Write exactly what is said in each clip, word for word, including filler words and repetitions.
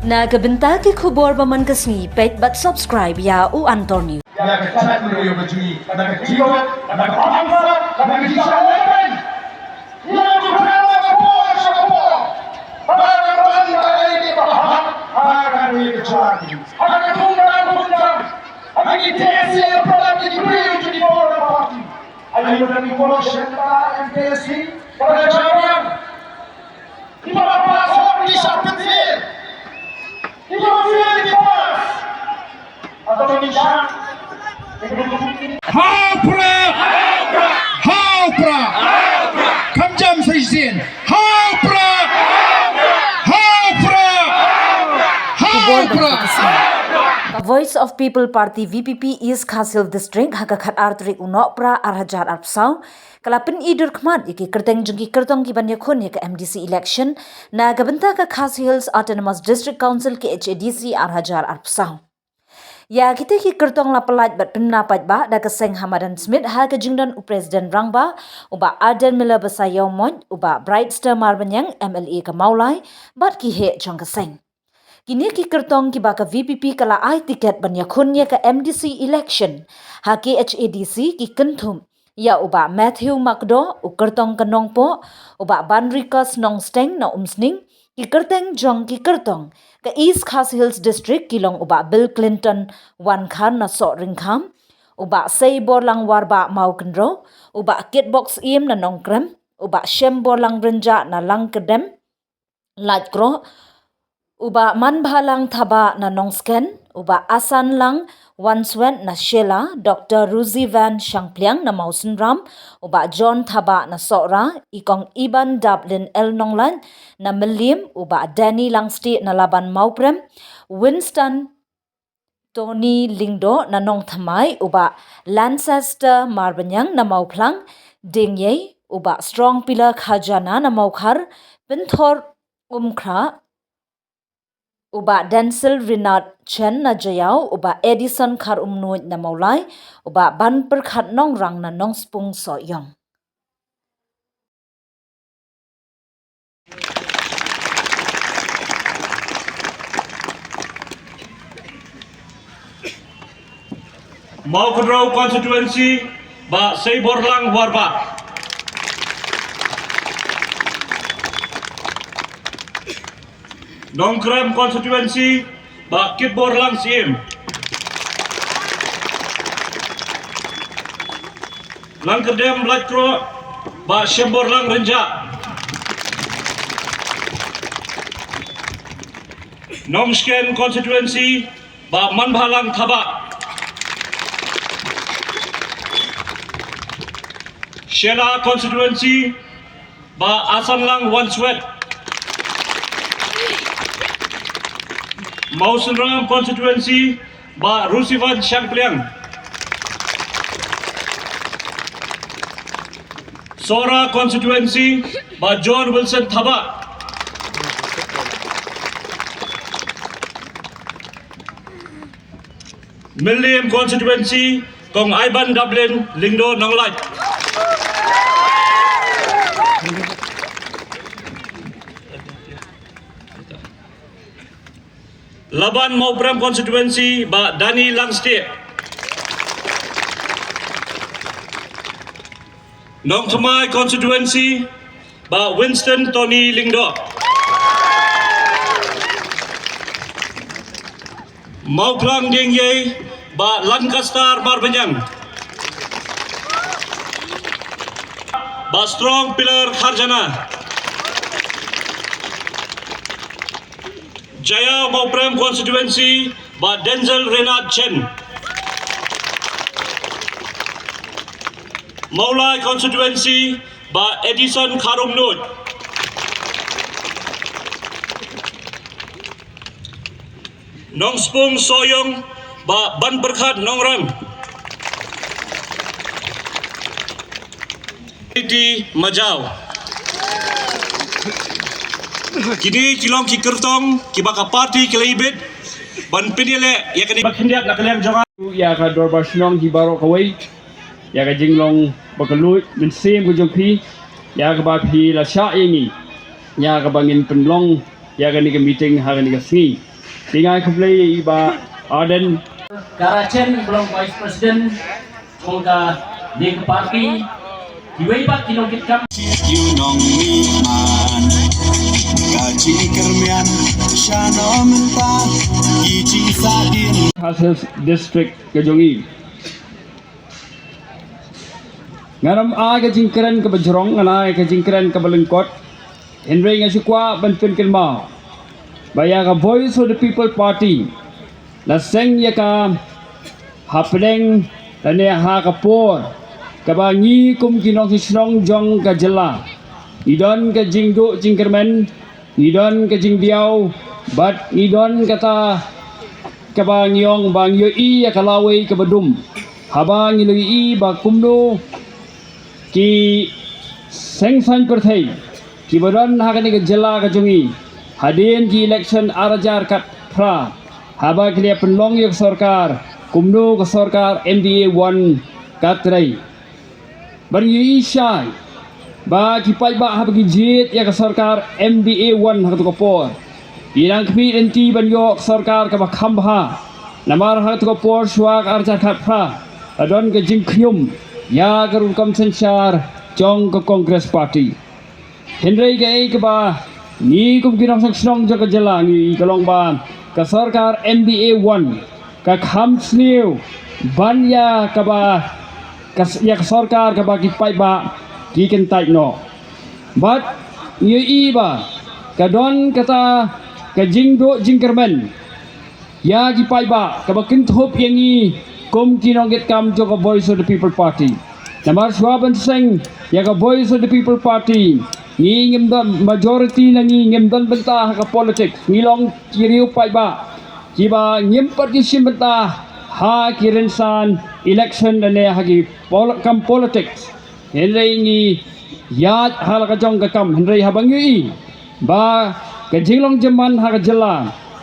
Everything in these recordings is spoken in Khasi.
Na ka bynta ki khubor ba man ka sngi, peit bad subscribe ïa U Antor News. Ïa ka jaitbynriew ka jong ngi, na ka jingdon, na ka bynta, na ka jingshah lehbeiñ. Ïa ka jingpynlong ka por sha ka por. Ba ka bynta ïa ki ba hap ha ka ri ka jong ngi. Ha ka jingdon ka jingdon. Ha ka jingdon ka jingdon. Ïa ka jingdon ka jingdon. Ïa ka jingdon ka jingdon. Ha u Prah! Ha u Prah! Kham jam sa shisien. Ha u Prah! Ha u Prah! Ha u Prah! Ka Voice of People Party, V P P, East Khasi Hills District, ha ka khatar tarik u Nohprah ar hajar arphew saw, ka la pyni dur khmat ïa ki kyrteng jong ki kyrtong ki ban ïakhun ïa ka M D C election na ka bynta ka Khasi Hills Autonomous District Council, K H A D C, ar hajar arphew saw. Ïa kita ki kyrtong la pyllait bad pynmih paidbah da ka seng ha madan Smit ha ka jingdon u President Rangbah, u Bah Ardent Miller Basaiawmoit, u Bah Brightstar Marbaniang, M L A ka Mawlai, bad ki heh jong ka seng. Kine ki kyrtong kiba ka V P P ka la ai tiket ban ïakhun ïa ka M D C election ha K H A D C ki kynthup ïa u Bah Matthew Makdoh, u kyrtong ka Nongpoh, u Bah Banrikos Nongsteng na Umsning, ki kyrteng jong ki kyrtong ka East Khasi Hills District ki long u Bah Bill Clinton Wankhar na Sohryngkham, u Bah Seiborlang Warbah Mawkynrew, u Bah Kitbok Syiem na Nongkrem, u Bah Shemborlang Rynjah na Langkyrdem, Laitkroh, u Bah Manbhalang Thabah na Nongsken, u Bah Asanlang Wanswet na Shella, Doktor Ruzivan Shangpliang na Mawsynram, u Bah John Thabah na Sohra, i Kong Iban Daplin L Nonglait na Mylliem, u Bah Danny Langstieh na Laban Mawprem, Winston Tony Lyngdoh na Nongthymmai, u Bah Lancester Marbaniang na Mawphlang, Diengiei, u Bah Strong Pillar Kharjana na Mawkhar, Pynthor Umkhrah, u Bah Denzil Rinat Chen na Jaïaw, u Bah Edison Kharumnuid na Mawlai, u Bah Banpyrkhat Nongrang na Nongspung Sohiong. Mawkynrew Constituency, Bah Seiborlang Warbah. Nongkrem Constituency, Bah Kitborlang Syiem. Langkyrdem Laitkroh, Bah Shemborlang Rynjah. Nongsken Constituency, Bah Manbhalang Thabah. Shella Constituency, Bah Asanlang Wanswet. Mawsynram Constituency, Bah Ruzivan Shangpliang. Sohra Constituency, Bah John Wilson Thabah. Mylliem Constituency, Kong Iban Daplin Lyngdoh Nonglait. Laban Mawprem Constituency, Bah Danny Langstieh. Nongthymmai Constituency, Bah Winston Tony Lyngdoh. Mawphlang Diengiei, Bah Lancaster Marbaniang. Bah Strong Pillar Kharjana. Jaïaw Mawprem Constituency, Bah Denzil Rinat Chen. Mawlai Constituency, Bah Edison Kharumnuid. Nongspung Sohiong, Bah Banpyrkhat Nongrang. Iti Majaw. Kine ki long ki kyrtong kiba ka party ki la ibit ban pynïaleh ïa kane. Ba khyndiat na ka liang jong nga. Ïa ka dorbar shnong hi baroh kawei. Ïa ka jinglong ba kylluid mynsiem ka jong phi, ïa kaba phi la shah ïa ngi, ïa kaba ngin pynlong ïa kane ka meeting ha kane ka sngi. Te nga ai khublei ïa i Bah Ardent. Ka Rachen, ba long Vice President jong kane ka party. Kiwei pat ki nongkitkam. Ïa u nongmihman ka jingkyrmen sha no mynta ki jingsahdien. Khasi Hills District ka jong i. Ngan ym ai ka jingkren kaba jrong, ngan ai ka jingkren kaba lyngkot. Hynrei nga shu kwah ban pynkynmaw ba ïa ka Voice of the People Party la seng ïa ka hapdeng lane ha ka por kaba ngi kum ki nongshong shnong jong ka jylla ngi don ka jingduh jingkyrmen, ngi don ka jingdiaw, bad ngi don kata kaba ngi ong ba ngi ïohi ïa ka lawei kaba dum. Haba ngi la ïohi ba kumno ki seng saiñ pyrthei kiba don ha kane ka jylla ka jong i hadien ki election ar hajar khatphra, haba ki la pynlong ïa ka sorkar, kumno ka sorkar M D A one ka trei. Ban ïohi shai ba ki paidbah haba ki jied ïa ka sorkar M D A one ha kato ka por, ki nang khmih lynti ban ïoh ka sorkar kaba kham bha. Namar ha kato ka por shuwa ka ar hajar khatphra la don ka jingkhñium ïa ka rukom synshar jong ka Congress Party. Hynrei kaei kaba ngi kum ki nongshong shnong jong ka jylla ngi ïohi ka long ba ka sorkar M D A one ka kham sniew ban ïa kaba ka s-, ïa ka sorkar kaba ki paidbah ki kyntait noh. Bad ngi ïohi ba ka don kata ka jingduh jingkyrmen ïa ki paidbah kaba kynthup ïa ngi kum ki nongkitkam jong ka Voice of the People Party. Namar shuwa ban seng ïa ka Voice of the People Party, ngi ngim don, majority na ngi ngim don bynta ha ka politics, ngi long ki riew paidbah kiba ngim pat ki shim bynta ha ki rynsan election lane ha ki pol-, kam politics. Hynrei ngi ïaid ha la ka jong ka kam, hynrei haba ngi ïohi ba ka jinglong jingman ha ka jylla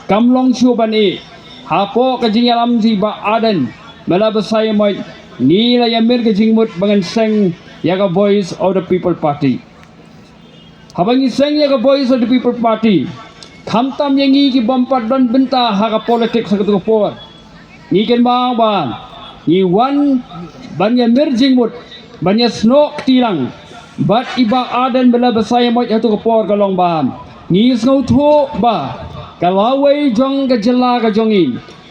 kam long shuh ban ïeh, hapoh ka jingïalam jong i Bah Ardent, me la ba sa ïa moit ngi la ïamir ka jingmut ba ngan seng ïa ka Voice of the People Party. Haba ngi seng ïa ka Voice of the People Party, khamtam ïa ngi ki bym pat don bynta ha ka politics ha kato ka por, ngi kynmaw ba ngi wan ban ïamir jingmut, ban ïasnoh kti lang bad i Bah Ardent ba la ba sa ïa moit ha kato ka por ka long ba ngi sngewthuh ba ka lawei jong ka jylla ka jong i,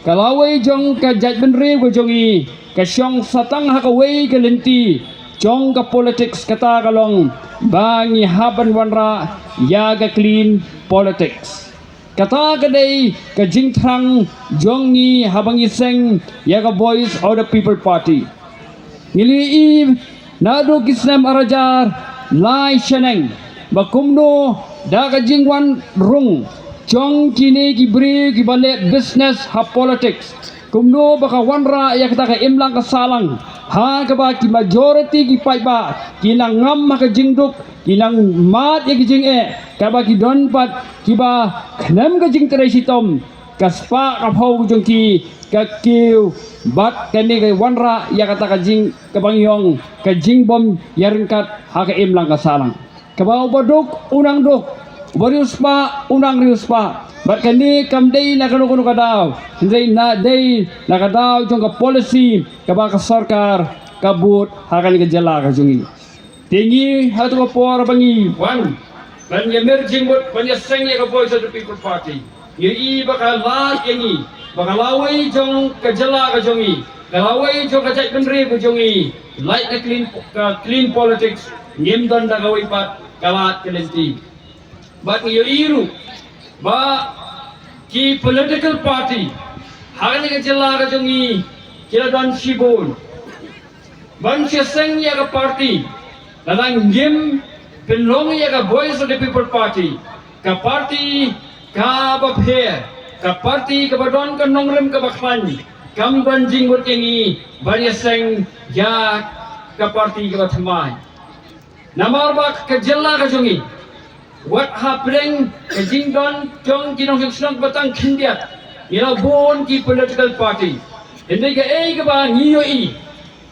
ka lawei jong ka jaitbynriew ka jong i ka shong sa tang ha kawei ka lynti jong ka politics, kata ka long ba ngi hap ban wanrah ïa ka clean politics. Kata ka dei ka jingthrang jong ngi haba ngi seng ïa ka Voice of the People Party. Ngi la ïohi naduh ki snem ar hajar lai shaneng ba kumno da ka jingwan rung jong kine ki briew kiba leh business ha politics, kumno ba ka wanrah ïa kata ka imlang ka sahlang ha kaba ki majority ki paidbah ki nang ngam ha ka jingduk, ki nang mad ïa ki jingeh, kaba ki don pat kiba khnem ka jingtrei shitom, ka spah ka phew jong ki ka kiew bad kane ka wanrah ïa kata ka jing, kaba ngi ong ka jingbym ïaryngkat ha ka imlang ka sahlang. Kaba uba duk u nang duk, uba riewspah u nang riewspah. Bad kane kam dei na kano kano ka daw, hynrei na dei na ka daw jong ka policy kaba ka sorkar ka bud ha kane ka jylla ka jong ngi. Te ngi ha kato ka por ba ngi wan ban ïamir jingmut ban ïaseng ïa ka Voice of the People Party, ngi ïohi ba ka lad ïa ngi ba ka lawei jong ka jylla ka jong ngi, ka lawei jong ka jaitbynriew ka jong ngi, lait na clean, ka clean politics, ngim don da kawei pat ka lad ka lynti. Bad ngi ïohi ruh ba ki political party ha kane ka jylla ka jong ngi ki la don shibun. Ban shu seng ïa ka party, lada ngim pynlong ïa ka Voice of the People Party ka party kaba pher, ka party kaba don ka nongrim kaba khlaiñ, kam don jingmut ïa ngi ban ïaseng ïa ka party kaba thymmai. Namar ba ka jylla ka jong ngi, wat hapdeng ka jingdon jong ki nongshong shnong ba tang khyndiat, ngi la bun ki political party. Hynrei kaei kaba ngi ïohi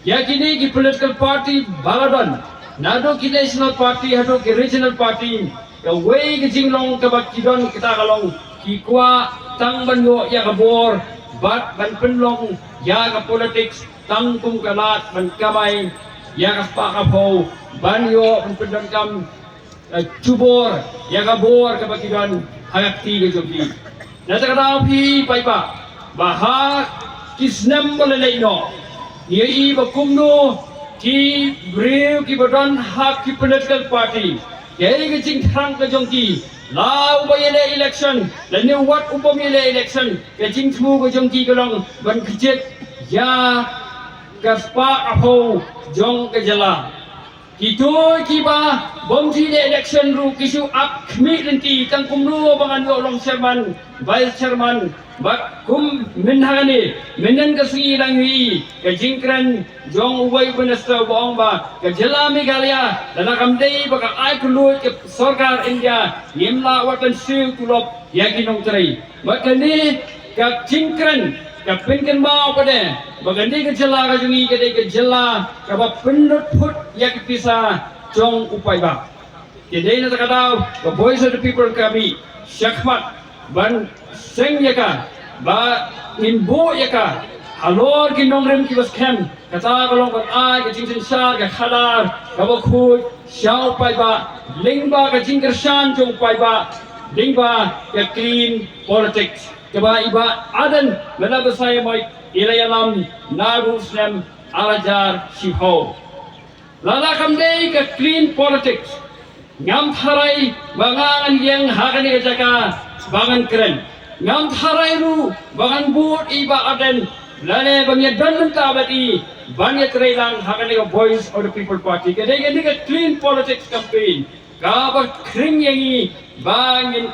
ïa kine ki political party ba la don, naduh ki national party haduh ki regional party, kawei ka jinglong kaba ki don kata ka long ki kwah tang ban ïoh ïa ka bor bad ban pynlong ïa ka politics tang kum ka lad ban kamai ïa ka spah ka phew ban ïoh ban pyndonkam eh, jubor ïa ka bor kaba ki don ha ka kti ka jong ki. Na kata ka daw phi paidbah, ba ha ki snem ba la leit noh, ngi ïohi ba kumno ki briew kiba don ha ki political party, kaei ka jingthrang ka jong ki, la uba ïaleh election lane wat u bym ïaleh election, ka jingthmu ka jong ki ka long ban kjit ïa ka spah ka phew jong ka jylla. Kito kiba bym ju ïaleh election ruh ki shu ap khmih lynti tang kumno ba ngan ïoh long chairman, vice chairman. Bad kum mynhane, mynhane ka sngi la ngi ïohi ka jingkren jong uwei u minister ba ong ba ka jylla Meghalaya, lada kam dei ba ka ai kylluid ka sorkar India, ngim lah wat ban siew tulop ïa ki nongtrei. Bad kane ka jingkren ka pynkynmaw pat de ba kane ka jylla ka jong ngi ka dei ka jylla kaba pynlut phut ïa ki pisa jong u paidbah. Te dei na kata ka daw ka Voice of the People ka mih shakhmat ban seng ïa ka, ba ngin buh ïa ka halor ki nongrim kiba skhem. Kata ka long ban ai ka jingsynshar ka khadar kaba khuid sha u paidbah, lyngba ka jingkyrshan jong u paidbah, lyngba ka clean politics kaba i Bah Ardent Miller Basaiawmoit i la ïalam naduh u snem ar hajar shiphew. Lada kam dei ka clean politics, ngam tharai ba nga ngan ïeng ha kane ka jaka ba ngan kren. Ngam tharai ruh ba ngan bud ïa i Bah Ardent lane ba ngan ïadon bynta bad i ban ïatrei lang ha kane ka Voice of the People Party. Ka dei kane ka clean politics campaign kaba khring ïa ngi ba ngin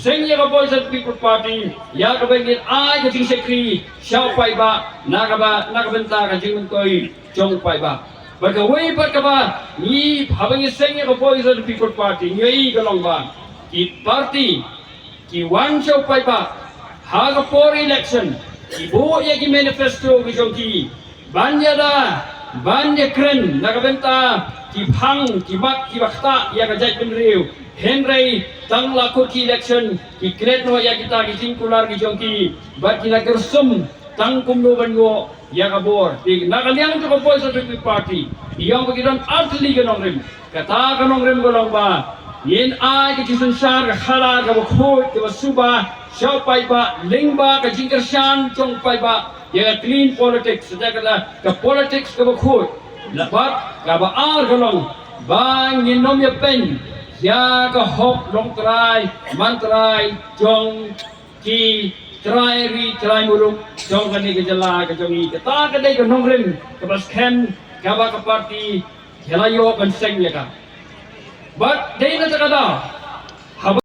seng ïa ka Voice of the People Party, ïa kaba ngin ai ka jingshakri sha u paidbah na kaba, na ka bynta ka jingmyntoi jong u paidbah. Bad kawei pat kaba ngi, haba ngi seng ïa ka Voice of the People Party, ngi ïohi ka long ba ki party ki wan sha u paidbah ha ka por election, ki buh ïa ki manifesto ki jong ki ban ïada, ban ïakren na ka bynta ki phang, ki mat kiba ktah ïa ka jaitbynriew. Hynrei tang la kut ki election ki klet noh ïa kita ki jingkular ki jong ki bad ki la kyrsum tang kumno ban ïoh ïa ka bor. Te na ka liang jong ka Voice of the People Party, ngi ong ba ki don artylli ki nongrim. Kata ka nongrim ka long ba ngin ai ka jingsynshar ka khadar kaba khuid kaba suba sha u paidbah lyngba ka jingkyrshan jong u paidbah ïa ka clean politics, ïa kata ka politics kaba khuid. Bad kaba ar ka long ba ngin ym ïapeiñ ïa ka hok longtrai mantrai jong ki trai ri trai muluk jong kane ka jylla ka jong ngi. Kata ka dei ka nongrim kaba skhem kaba ka party ka la ïoh ban seng ïa ka. Bad dei na kata ka daw